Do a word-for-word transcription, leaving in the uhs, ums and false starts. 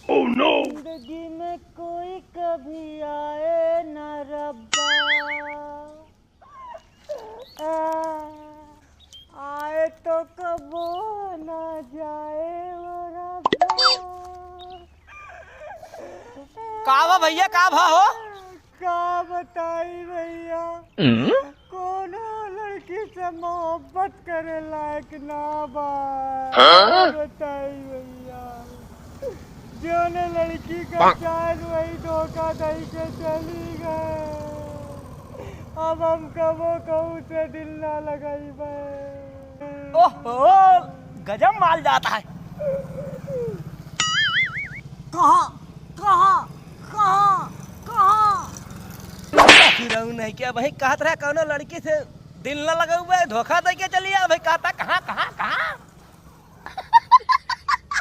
Oh no! जिंदगी में कोई कभी आए ना रब्बा। आ, आए तो कबो ना जाए वो रब्बा। का बा भइया, का भा हो? का बताई भइया, हम्म? कौनो लड़की से मोहब्बत करे लायक ना बा। हाँ? का बताई भइया, जौने लड़की का पाक। चाह वही धोखा दई के चली गए। अब हम कबो कहू से दिल ना लगाइबे। ओहो, गजब माल जाता है। कहाँ, कहाँ, कहाँ, कहाँ? फिर नहीं क्या भाई, कहत रहा कौनो लड़की से दिल ना लगाऊ बे, धोखा दे के चली आ भाई, कहता कहाँ, कहाँ, कहाँ?